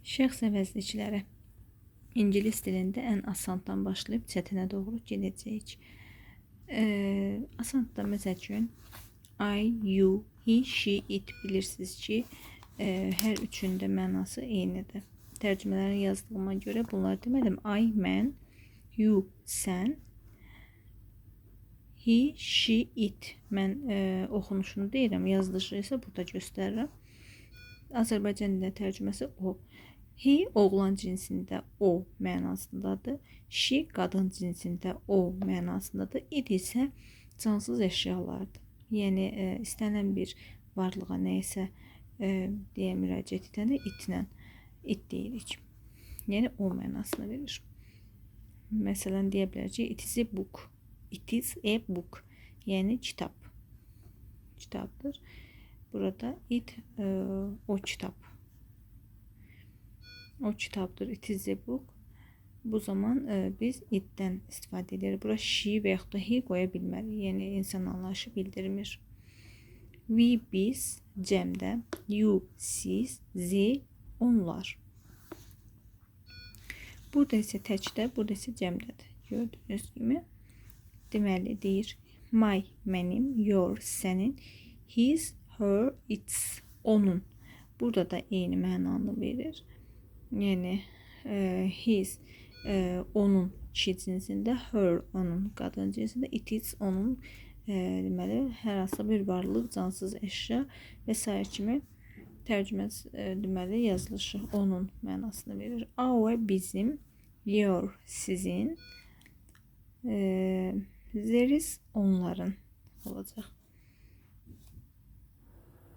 Şəxs əvəzlikləri. İngilis dilində ən asandan başlayıb çətinə doğru gedəcəyik. Asandan məsəl üçün I, you, he, she, it bilirsiniz ki, hər üçündə mənası eynidir. Tərcümələrini yazdığıma görə bunlar demədim. I, mən, you, sən, he, she, it. Mən oxunuşunu deyirəm, yazılışı isə burada göstərirəm. Azərbaycan dilində tərcüməsi o. He oğlan cinsində o mənasındadır. She qadın cinsində o mənasındadır. It isə cansız əşyalardır. Yəni istənilən bir varlığa nə isə deyə müraciət edəndə itlə it deyirik. Yəni o mənasını verir. Məsələn deyə bilərik ki, it is a book. It is a book. Yəni kitab. Kitabdır. Burada it o kitab. O kitabdır. It is a book. Bu zaman biz itdən istifadə edirik. Bura she və yaxud da he qoya bilmərik. Yəni insan anlayışı bildirmir. We, biz, cəmdə, you, siz, they, onlar. Burada isə təkdə, burada isə cəmdədir. Gördüyünüz kimi. Deməli deyir my mənim, your sənin, his, her, its onun. Burada da eyni mənanı verir. Yəni his onun kişi cinsində, her onun qadın cinsində, it is onun deməli hər hansısa bir varlıq, cansız əşya və sair kimi tərcüməsi deməli yazılışı onun mənasını verir. Our bizim, your sizin, theirs onların olacaq.